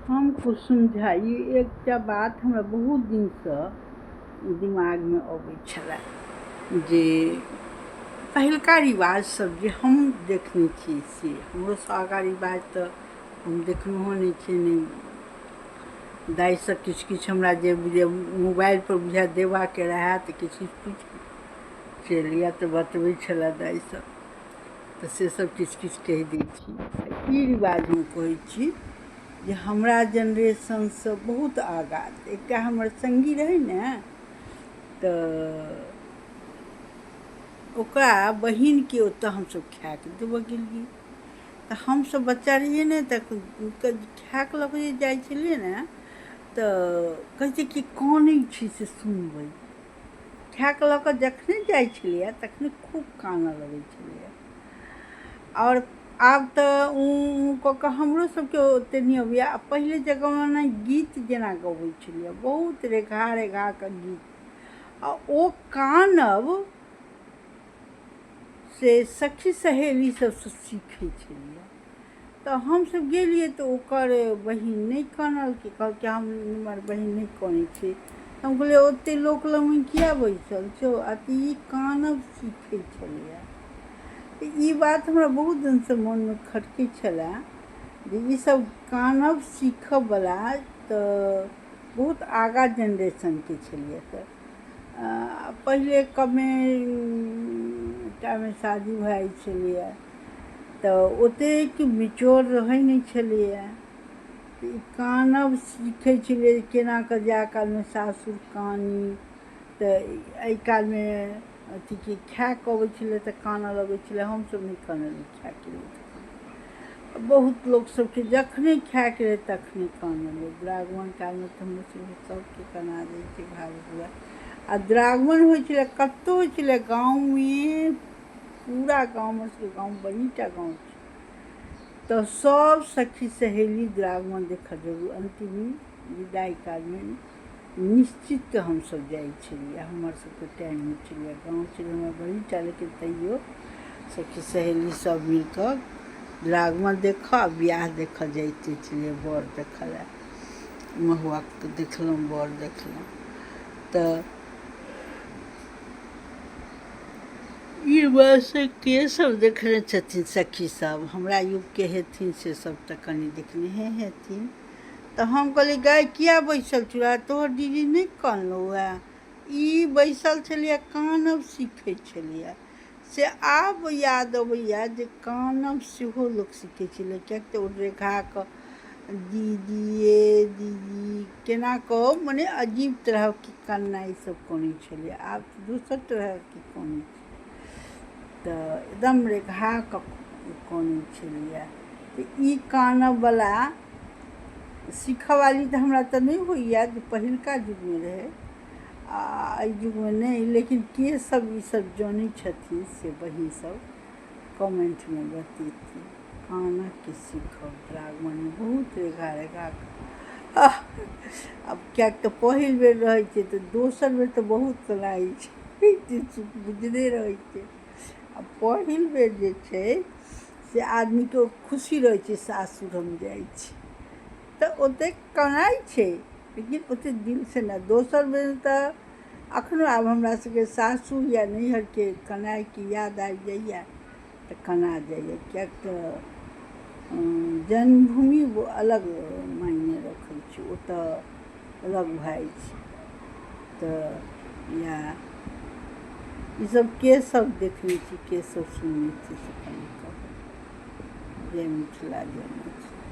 हम कुसुम झा, ई एकटा बात हमरा बहुत दिनसँ दिमागमे अबै छलए जे पहिलुका रिवाज सब जे हम देखने छी से हमरोसँ आगाँ रिवाज तऽ हम देखलहुँ नहि छी, नहि दाइसँ किछु किछु हमरा जे मोबाइलपर बुझाए देबाके रहए तऽ किछु किछु पूछि चलिए तऽ बतबै छलए दाइसब, तऽ से सब किछु किछु कहि दै छी। ई रिवाज हम कहै छी जे हमरा जेनरेशनसँ बहुत आगाँ एकटा हमर सङ्गी रहै ने, तऽ ओकरा बहिनके ओतऽ हमसब खायके देबऽ गेलियै। तऽ हमसब बच्चा रहियै ने, तऽ खायके लऽ कऽ जे जाइ छलियै ने, तऽ कहै छै कि कानै छै से सुनबै। खायके लऽ कऽ जखने जाइ छलियै तखने खूब कानऽ लगै छलैया। आओर आब तऽ ऊँ कऽ कऽ हमरो सबके ओते नहि अबैया। आ पहिले जमाना गीत जेना गबै छलियै, बहुत रेघा रेघा कऽ गीत, आ ओ कानब से सखी सहेली सबसँ सीखै छलियै। तऽ हमसब गेलियै तऽ ओकर बहिन नहि कानलकै, कहलकै हमर बहिन नहि कानै छै। हम कहलियै ओते लोक लगमे किया बैसल छौ? आ तऽ ई कानब सीखै छलैया। तऽ ई बात हमरा बहुत दिनसँ मोनमे खटकै छलए जे ईसब कानब सीखऽवला तऽ बहुत आगाँ जेनरेशनके छलियै। तऽ पहिले कमे टाइममे शादी भऽ जाइ छलैया, तऽ ओतेक मेच्योर रहै नहि छलैया। तऽ ई कानब सीखै छलियै केना कऽ जाय कालमे सासुर कानी, तऽ एहि कालमे अथी कि खायके अबै छलै तऽ कानऽ लगै छलै। हमसब नहि कानलियै खायके लेल, बहुत लोक सबके जखने खायके रहै तखने कानल। दुरागमन कालमे तऽ हमर सबके सबके कना दै छै भाड़। आ दुरागमन होइ छलै कतहु होइ छलै गाँवमे, पूरा गाँव, हमर सबके गाँव बड़ीटा गाँव छै, तऽ सब सखी सहेली दुरागमन देखऽ जरूर अन्तिम विदाइ कालमे निश्चित हमसब जाइ छलियै। हमर सबके टाइम होइ छलै, गाँव छलै हमर बड़ीटा, लेकिन तैयो सखी सहेली सब मिलकऽ दुरागमन देखऽ आ बियाह देखऽ जाइते छलियै। बर देखऽ लए महुआके देखलहुँ, बर देखलहुँ। तऽ ई बस के सब देखने छथिन सखी सब हमरा युगके हेथिन से सब तऽ कनि देखने हेथिन। तऽ हम कहलियै गाय किया बैसल छौ, तोहर दीदी नहि कानलौ हए? ई बैसल छलियै कानब सीखै छलियै। से आब याद अबैया जे कानब सेहो लोक सीखै छलै, किएक तऽ ओ रेखाके दीदी ये दीदी केना कऽ मने अजीब तरहके कननाइ सब कनै छलै। आब तऽ दोसर तरहके कनै छै, तऽ एकदम रेखा कऽ कनै छलैया। तऽ ई कानबवला सीखऽवाली तऽ हमरा तऽ नहि होइया जे पहिलुका युगमे रहै आ एहि युगमे नहि, लेकिन के सब ई सब जनै छथिन से बहिन सब कमेंटमे बतेथिन। कानऽके सीखब दुरागमनमे बहुत रेखा रेखा। आब किएक तऽ पहिल बेर रहै छै, तऽ दोसर बेर तऽ बहुत कनाइ छै, बुझने रहै छै। आ पहिल बेर जे छै से आदमीके खुशी रहै छै, सासुर हम जाइ छी, तऽ ओतेक कनाइ छै लेकिन ओतेक दिलसँ नहि। दोसर बेर तऽ अखनो आब हमरा सबके सासुर या नैहरके कनाइके याद आबि जाइया तऽ कना जाइया, किएक तऽ जन्मभूमि अलग मायने रखै छै, ओतऽ अलग भऽ जाइ छै। तऽ या ईसब के सब देखने छी, के सब सुनने छी, से कनि कहब। जय मिथिला, जय मैथिली।